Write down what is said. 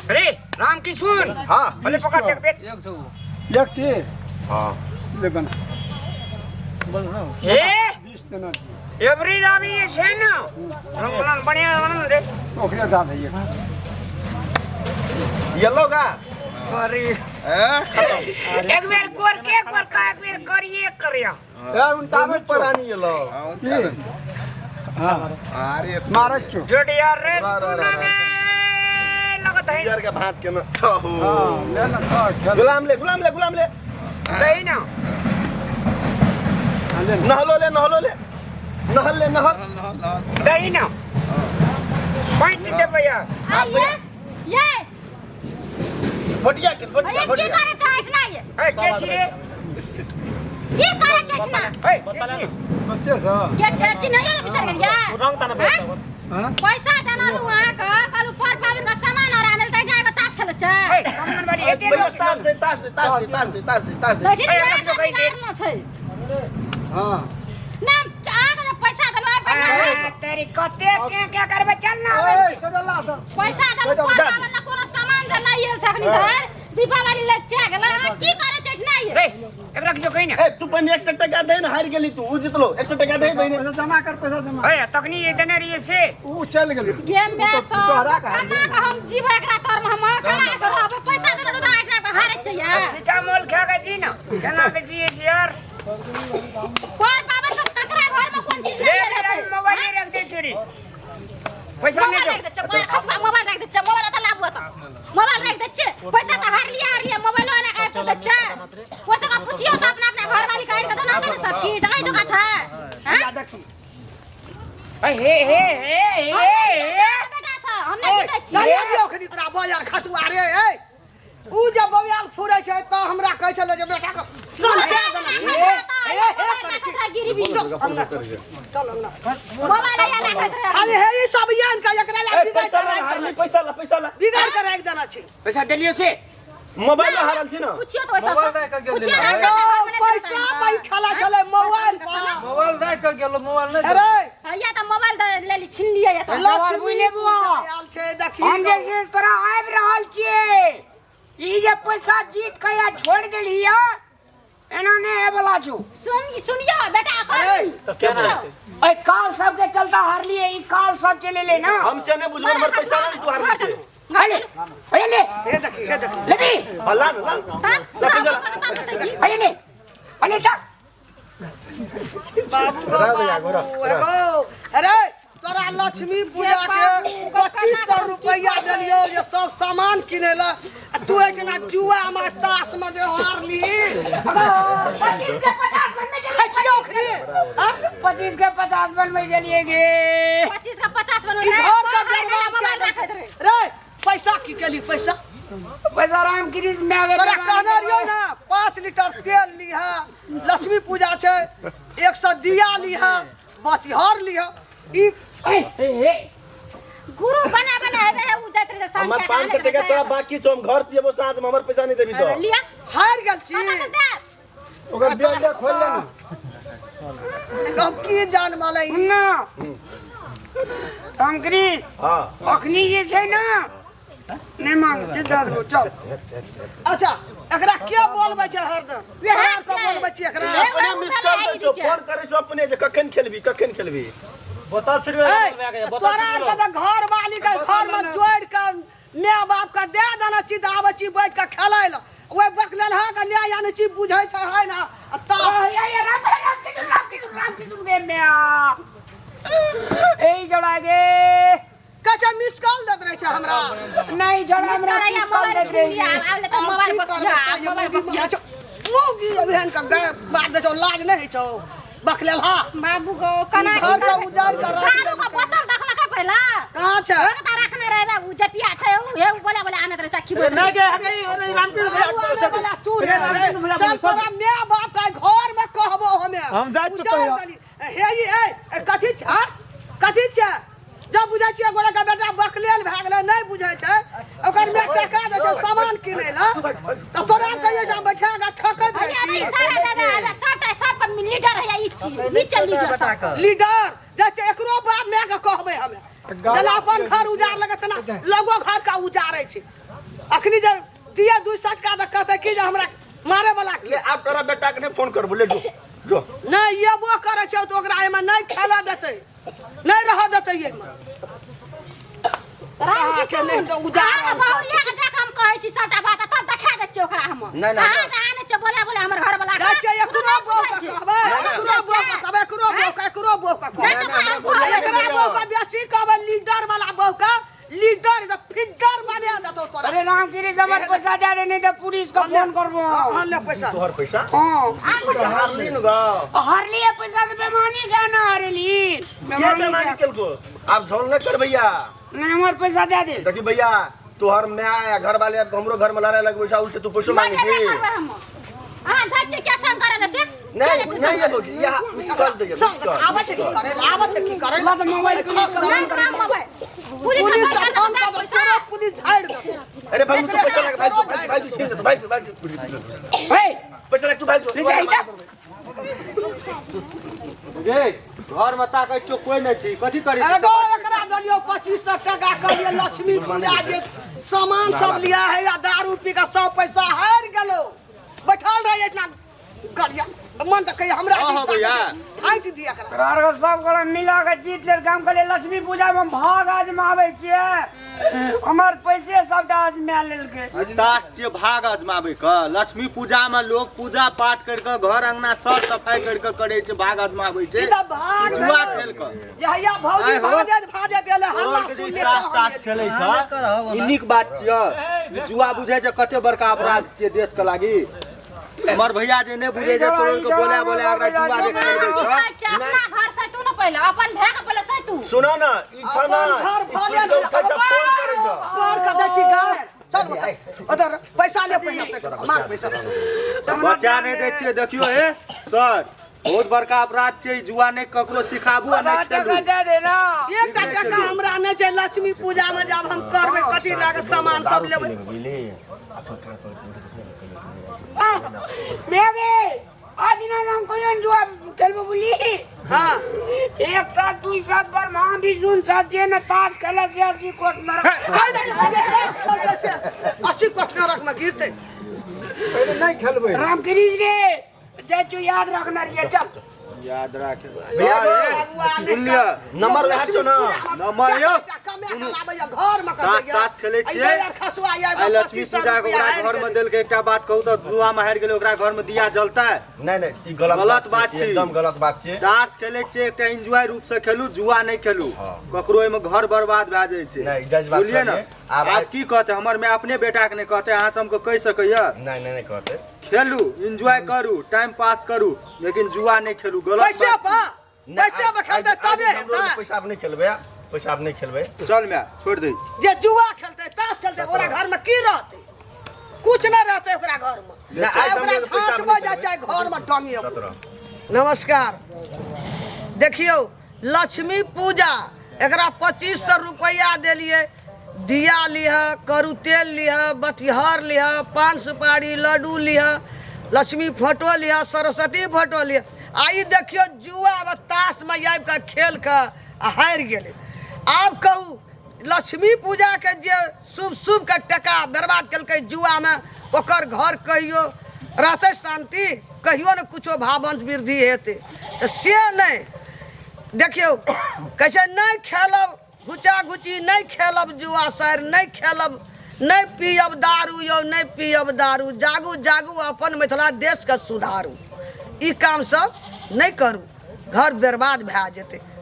अरे राम किशुन। हाँ। भले पकड़ एक बेर। एक थी। हाँ। ले बना। हे 20 देना। एवरी दाबी जे छै ने रंगलाल बढ़िया बनल रे। ओकरे दा दे। येलो का अरे ए खत्म। एक बेर कोर के कोर का एक बेर करिए करिया। ए उनता में पर आनी येलो। की हां अरे मारत छो। जोड़िया रे रा, रा, रा, सुना में लगत है। यार के भांज के न। हां ले ना तो खेल। गुलाम ले, गुलाम ले, गुलाम ले। दही ना। हाँ, ले ना। नहलो ले, नहलो ले, नहल ले, नहल। दही ना सैंत देबै यार। आइए ये। भटिया के भटिया। अरे की भटिया करे छै ना ये? ए के छी रे? की करे छै ना? ए के छी? बच्चे स। के छै चिन्हैया ने बिसर गेलियै? रंग ताना। हाँ? हां। पैसा देना रहू अहाँके, कहलू पर पाबनि के सामान और आनल तऽ एहिठाम एगो ताश खेलै छै। ए कमन वाली एते भैया ताश दे, ताश दे, ताश दे, ताश दे, ताश दे, ताश दे। दै छी ए, ने रख दो सब कहीं दे। बिगाड़नो छै। हां। ना अहाँके जे पैसा देलहुँ आबि कऽ ए, तेरी कते के के करबै चल ना। ए सदला द। पैसा देलहुँ पर पाबनि ला कोनो सामान जे नहि आयल छै अखनी धरि दीपावली लग चा गेल। अहाँ की करे छै ना ये? रे एकरा जो कहीं ना। ए तू पहिने 100 टका दे ना, हारि गेली तू, उ जितलो 100 टका दे पहिने। पैसा जमा कर, पैसा जमा। ए तखनी ये देने रहिए से। ऊ चल गेलै। गेम में तो सब तोहरा के हारि केना के हम जीव एकरा तर में हम केना के रहबै? पैसा देलहुँ तऽ एहिठाम के हारै छै यार। सीतामोल खा के जी ना केना के जिए छी यार। पर पाबनि बस ककरा घर में कोन चीज रे नहि मेरा रहतै? मोबाइल ही रख दे चोरी पैसा नहीं मोबाइल दो। राखि दै छै खसुआ, मोबाइल राखि दै छै। मोबाइल तऽ लाबू तऽ मोबाइल राखि दै छै। पैसा तऽ हार लिया, हार लिया, मोबाइलो आना काटि कऽ दै छै। ओहि सबके पुछियौ तऽ अपना अपना घरवाली के आनि कऽ देना ने सब किछु अहीं जकाँ छै। हैं? देखी। ए हे हे हे हम हे नहि हे जीतै छियै बेटा सब, हम नहि जीतै छियै। चल दियौ खनी तोरा बजार खतुआ रे। ए ऊ जे बौआल फुरै छै तऽ हमरा कहै छलै जे बेटा के सुन दे देना। हे हे करे की। गिरवी चल अंगना, चल अंगना। मोबाइल आया राखैत रहे। खाली हे ई सब यान के एकरा ला ए बिगाड़ पैसा के ला राखि हारली। देना छै। पैसा ला, पैसा ला। बिगाड़ के राखि देना छै। पैसा देलियो से। मोबाइल हारल छी ना। पुछियौ तऽ ओहि सबसँ मोबाइल राखि कऽ गेल पुछियौ छलै। ने। ओ पैसा पै खेला छलै मोबाइल पर। मोबाइल राखि कऽ गेलो, मोबाइल नहि। अरे या तऽ मोबाइल दऽ लेली, छीन लिअ या तऽ। लक्ष्मी बुझले बुआ। आयल छै देखी। हम जे छै तोरा आबि रहल छियै ई जे पैसा जीत के या छोड़ देलही या एना नहि होय वाला छौ। सुन, सुनियो बेटा अरे, कर। ए काल सबके चलता हारलिए ई काल सब चले ले ना। हम से नहीं बुझबै, हमर पैसा ला तू हारली से। अरे अरे ले। हे देखी, हे देखी। लेबी। हाँ, ला ना, ला ना। तब ला पैसा ला। अरे ले, अरे जा। बाबू गो बाबू हे गो। अरे तोरा लक्ष्मी पूजा के 2500 रुपया देलियौ जे सब सामान किनै ला आ तू एहिठिना जुआ में ताश में जे हारली। 25 के 50 बनबै खाइ छियौ अखनी? हाँ? 25 के 50 बनबै चलिए गे। 25 का 50 बनबै। ई घर के बर्बाद मोबाइल कए राखैत रहे। रे पैसा की केली पैसा? पैसा राम कृष्ण में तोरा कहने रहियौ ने 5 लीटर तेल लीहा, लक्ष्मी पूजा छै, 100 दिया लीहा, बतिहार लीहा। ई ए हे हे गुरु बना बना हेबे है उ जाइत रहे हमर 500 टका तोरा बाकी छौ, हम घर पियबो साँझ में, हमर पैसा नहीं देबी तो। लिया। हारि गेल छी। कतऽ से देब? ओकर बेल दे खोल ले ना। हम की जान मालै ई? ना रामकृष्ण। हाँ। अखनी जे छै ना नहि मांग चिंता देबो चल। अच्छा एकरा के बोलबै छै हरदम? वएह तोरा आर के छै। बोलबै छी एकरा? अपने मिस कॉल दै छौ, फोन करै छौ अपने जे कखन खेलबी, कखन खेलबी। बोतल छुटि ए, गेल, बोतल तोरा छुटि आर के गेल। तऽ घर वाली के घर में जोड़ि के my बाप के दे देने छी तऽ आबै छी बैठ के खेलै लए। ओहि बकलेलहा के ले आनै छी बुझै छै है ना आ ता ए ए राम राम कृष्ण राम कृष्ण राम कृष्ण गे म्या ए जोड़ा गे। कहै छै मिस कॉल दैत रहै छै हमरा। नहीं जोड़ा मिस हमरा करैया मिस कॉल मोबाइल दैत छीन रहे। लिया आब ले तऽ आब मोबाइल की पर करबै आब तऽ ये मोबाइल मौगी पर मारै छौ। मौगी एहन के गैर बात दै छौ, लाज नहि होइ छौ बकलेलहा? बाबू गो कना ई घर के उजाड़ के राखि दारू के देलकै। बोतल देखलकै पहिला? कहाँ छै? ओकरा तऽ रखने रहै बाबू जपिया छै उ हे उ बोले बोले आनत रहै सखी बोले। नहि गे हगे अरे रामकृष्ण बाबू आने वाला तू रे रे। चल तोरा my बाप के घर में कहबो हमे। हम जाइ छियौ उजाड़ कहिया। देली। हे ई ए ए, कथी छै हाँ? कथी छै? जब बुझै छियै गोरा के बेटा बकलेल भए गेलै नहि बुझै छै, ओकर my टका दै छै सामान किनै लए तऽ तोरा कहियो ठाम बैठा कऽ ठकैत रहै अरे छी। सारा दादा अरे सबटा सबके लीडर है ई छी ई छै लीडर सब। लीडर जाइ छै एकरो बाप my के कहबै हमे जेना अपन घर उजार लगे तेना लोगो घर के उजारै छै। अखनी जे दिया दू सटका तऽ कहतै कि जे हमरा मारे वाला के ले आब तोरा बेटा के नहीं फोन करबो ले जो जो नहि एबो करै छै तऽ ओकरा एहिमे नहि खेलऽ देतै नहि रहऽ देतै एहिमे राम अहाँके किशुन नहि तऽ उजाड़ अहाँके बहुरिया के जाके हम कहै छी सबटा बात तब देखा दै छियै ओकरा हम नहि, नहि, अहाँ जे आनै छियै बोले बोले हमर घर वाला जाइ छै एकरो बहू के कहबै एकरो बहू के कहबै एकरो बहू के एकरो बहू के जाइ कहबै छै ओकरा हम कहबै एकरा बहू के बेसी कहबै लीडर वाला बहू के लीडर फिडर बना देतौ तोरा अरे रामगिरी हमर पैसा दे दे नहीं तो पुलिस को फोन करबो हाँ, हाँ, ले पैसा तोहर पैसा हां हारली न गा हारली है पैसा तो बेमानी के ना हारली के बेमानी बेमानी के केलको आब झोल नहीं कर भैया नहीं हमर पैसा दे दे देखी भैया तोहर my या घर वाले हमरो घर में लड़ाई लगबै छै उल्टे तू पैसो मांगे मांगे छी नहि करबै हम अहाँ जाइ छियै क्या संग करै लए से नहीं नहीं ये भौजी यहाँ miss call they miss call आबै छै की करै ला आबै छै की करै ला ला तो मोबाइल पुलिस को नहि करबै मोबाइल पुलिस पुलिस के के फोन फोन कर कर पैसा तुरंत पुलिस झाड़ि देतौ अरे भाई तू पैसा लगा भाई भाई भाई छीन ले भाई भाई हे पैसा लग तू भाई ले जा जा गे घर में ताकै छियौ कोइ नहि छी कथी करै अरे छी गो एकरा देलियौ 2500 टका कहलियै लक्ष्मी पूजा जे सामान सब लिया है या दारू पी के सब पैसा हारि गेलो बैठल रहे एहिठिना गरिया मन तऽ कहिया हमरा हाँ, हाँ, भैया। छाँटि दिअ एकरा तोरा आर के सब गोरा मिला के जीत लेल काम करे लक्ष्मी पूजा में हम भाग आजमाबै छियै हमर पैसे सबटा आजमा लेलकै ताश छियै भाग अजमाबै के लक्ष्मी पूजा में लोग पूजा पाठ कर के घर अंगना सर सफाई कर के करे छै भाग अजमाबै छै सीधा भाग जुआ खेल के जहिया भौजी आइ हो। भाजत भाजत एलै हल्ला तोहर के जे सुनले ताश तऽ ताश खेलै छ ई नीक बात छियै ई जुआ बुझै छै कते बड़का अपराध छियै देश के लागी हमर भैया जे नहि बुझै छै तोहर के बोले बोले एकरा जुआ जे खेलबै छ अपना घर से तू न पहिले अपन भाय के पहिले से तू सुनो ना ई छ ना अपन घर ई भले सुति के उठै छ फोन करै छ कर के दै छी गाय चल उधर पैसा ले पहिने से मांग पैसा बच्चा नहि दै छियै देखियौ हे सर बहुत बड़का अपराध छै ई जुआ नहि ककरो सिखाबू आ नहि खेलू दे दे ना एकटा टका हमरा नहि छै लक्ष्मी पूजा में जब हम करबै कथी लए के सामान सब लेबै मेरे आज ना हम कोई जुआ खेलबो बोली हाँ एक साथ दू साथ पर मां भी सुन साथ जे न ताश खेले से 80 कोट मर 80 कोट नरक में गिरते पहिले नहीं खेलबै राम गिरीश रे जय चू याद रखना रे चल याद राखे भगवान सुन लिअ नंबर लए छौ ना नंबर यौ कमे के लाबैया घर में ताश ताश खेलै छियै खसुआ आइ लक्ष्मी पूजा के ओकरा घर में देलकै एकटा बात कहू तऽ जुआ में हारि गेलै ओकरा घर में दिया जलतै नहीं नहीं ई गलत गलत बात छै। एकदम गलत बात छै ताश खेलै छियै एकटा एंजॉय रूप से खेलू जुआ नहि खेलू ककरो एहिमे घर बर्बाद भए जाइ छै नहि, जायज बात बुझलियै ने कहलियै। आब आब की कहतै हमर माय अपने बेटा के नहि कहतै अहाँ सबके कहि सकैया नहीं नहीं नहीं कहते खेलू एंजॉय करू टाइम पास करू लेकिन जुआ नहि खेलू गलत पैसे बात पा नहीं, पैसे आज- पर खेलतै आज- तबे आज हमरो हेतै पैसा आब नहीं खेलबै पैसा आब नहीं खेलबै छै। चल माय छोड़ दे जे जुआ खेलतै ताश खेलतै ओकरा घर में की रहतै कुछ नहि रहतै ओकरा घर में नहि, आइ चाहे ओकरा समझो पैसा झाँटबो नहि जाइ चाहे घर में टंगियो 17 नमस्कार देखियौ लक्ष्मी पूजा एकरा 2500 रुपैआ देलियै दिया लिह करू तेल लिह बतिहर लिह पान सुपारी लड्डू लिह लक्ष्मी फोटो लिह सरस्वती फोटो लिह आ ई देखियौ जुआमे ताशमे आबि कऽ खेल कऽ आ हारि गेलै आब कहू लक्ष्मी पूजाके जे शुभ शुभके टका बर्बाद केलकै जुआमे ओकर घर कहियो रहतै शान्ति कहियो ने कुछो भावंश वृद्धि हेतै तऽ से नहि देखियौ कहै छै नहि खेलब घुचा घुची नहि खेलब जुआ सर नहि खेलब नहि पियब दारू यौ नहि पियब दारू जागू जागू अपन मिथिला देशके सुधारू ई काम सब नहि करू घर बर्बाद भए जेतै।